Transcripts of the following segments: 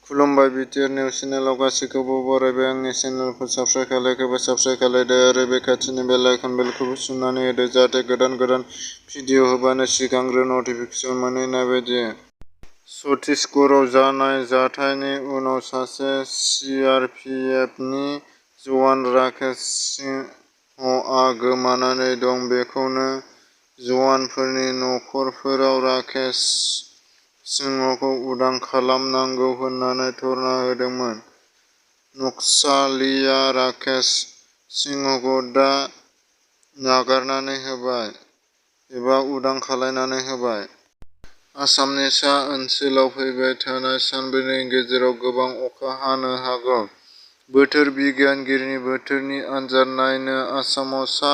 खुलुमबाय BTR news चेनेलाव गासैखौबो बरायबाय। आंनि चेनेलखौ साबस्क्राइब खालायाखैबा साबस्क्राइब खालायदो आरो बे खाथिनि बेल आइकन बेलखौबो सुनानै होदो जाहाथे गोदान भिडिअ होबानो सिगांग्रो नटिफिकेसन मोनहैनाय बायदि। छत्तीसगढ़आव जानाय जाथायनि उनाव सासे सीआरपीएफनि जवान राकेश सिंहआ गोमानानै दं। बेखौनो जवानफोरनि नखरफोरा राकेश सिंहखौ उदां खालामनांगौ होननानै धरना होदोंमोन। नक्सालिया राकेश सिंहखौ दा नागारनानै होबाय एबा उदां खालामनानै होबाय। आसामनि सा ओनसोलाव फैबाय थानाय सानब्रैनि गेजेराव गोबां अखा हानो हागौ। बोथोर बिगियानगिरिनि बोथोरनि आनजाद नायनो आसामाव सा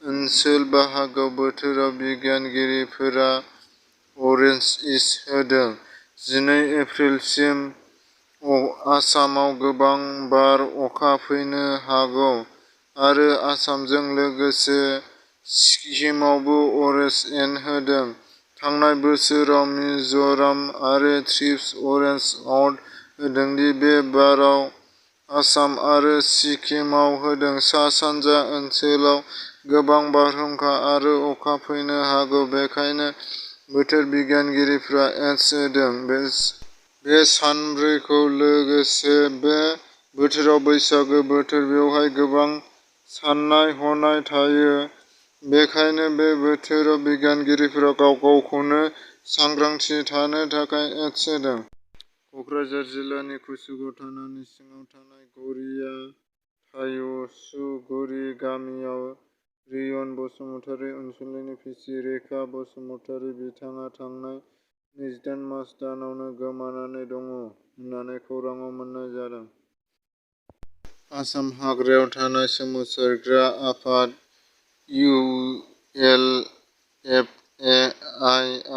ओनसोल बाहागोआव बोथोर बिगियानगिरिफोरा अरेन्ज इस होदों। 12 एप्रिलसिम आसामाव गोबां बार अखा फैनो हागौ आरो आसामजों लोगोसे सिक्किमावबो अरेन्ज एन होदों। थांनाय बोसोराव मिज'राम आरो त्रिपुरायाव अरेन्ज आउट होदों दि बे बाराव आसाम आरो सिक्किमाव होदों। सा-सानजा ओनसोलाव गोबां बारहुंखा आरो अखा फैनो हागौ, बेनिखायनो बोथोर बिगियानगिरिफोरा एस होदों। बे सानब्रैखौ लोगोसे बे बोथोराव बैसागु बोथोर, बेवहाय गोबां साननाय-हनाय थायो। बेनिखायनो बे बोथोर बिगियानगिरिफोरा गाव-गावखौनो सांग्रांथि थानो थाखाय एस होदों। क'क्राझार जिल्लानि कुसुगाव थानानि सिङाव थानाय गरिया थायसुगुरि गामियाव रियन बसुमतारि अनसुलिनि बिसि रेखा बसुमतारि बिथाङा थांनाय 28 मार्च दानावनो गोमानानै दङ होननानै खौराङाव मोन्नाय जादों। आसाम हाग्रायाव थानाय सोमावसारग्रा आफाद ULFAI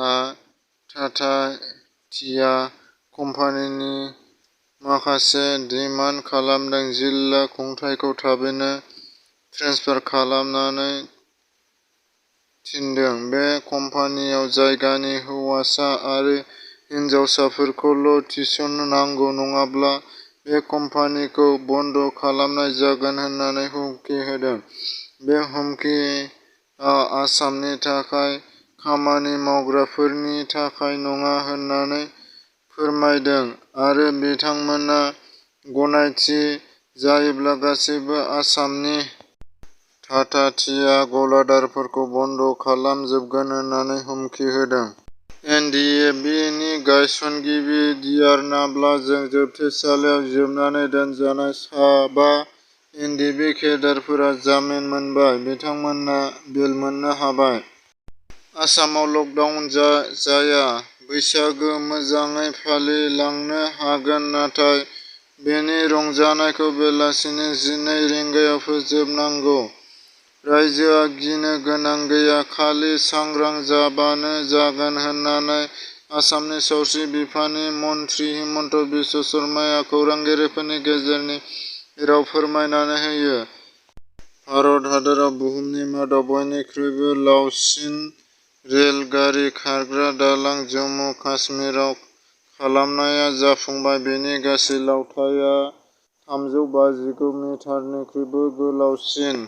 आ टाटा टिया कम्पानिनि माखासे डिमान्ड खालामदों। जिल्ला खुंथायखौ थाबैनो ट्रेन्सफार खालामनो थिनदों। बे कम्पानियाव जायगानि हौवासा आरो हिनजावसाफोरखौल' थिसननांगौ नङाब्ला बे कम्पानिखौ बन्द खालामनाय जागोन होननानै हुमखि होदों। बे हुमकिआ आसामनि थाखाय खामानि मावग्राफोरनि थाखाय नङा होननानै फोरमायदों आरो बिथांमोना गनायथि जायोब्ला गासैबो आसामनि टाटा टिया गलादारफोरखौ बन्द खालामजोबगोन होननानै हुमखि होदों। एनडिएफबि नि गायसनगिरि डिआरनाब्लाजों जोबथेसालियाव जोबनानै दोनजानाय सा 5 एनडिएफबि केडारफोरा जामिन मोनबाय। बिथांमोना बेल मोननो हाबाय। आसामाव लकडाउन जाया। बैसागु मोजाङै फालिलांनो हागोन, नाथाय बेनि रंजानायखौ बेलासिनि 12 रिंगायाव फोजोबनांगौ। रायजोआ गिनो गोनां गैया, खालि सांग्रां जाबानो जागोन होननानै आसामनि सावस्रि बिफाननि मन्थ्रि हिमन्त बिश्व शर्माया खौरांगिरिफोरनि गेजेराव फोरमायनानै होयो। भारत हादरा बुहुमनि मादाव बयनिख्रुइबो लावसिन रेल गारि खारग्रा दालां जम्मु काश्मीराव खालामनाया जाफुंबाय। बेनि गासै लावथाइया 359 मिटारनिख्रुइबो गोलावसिन।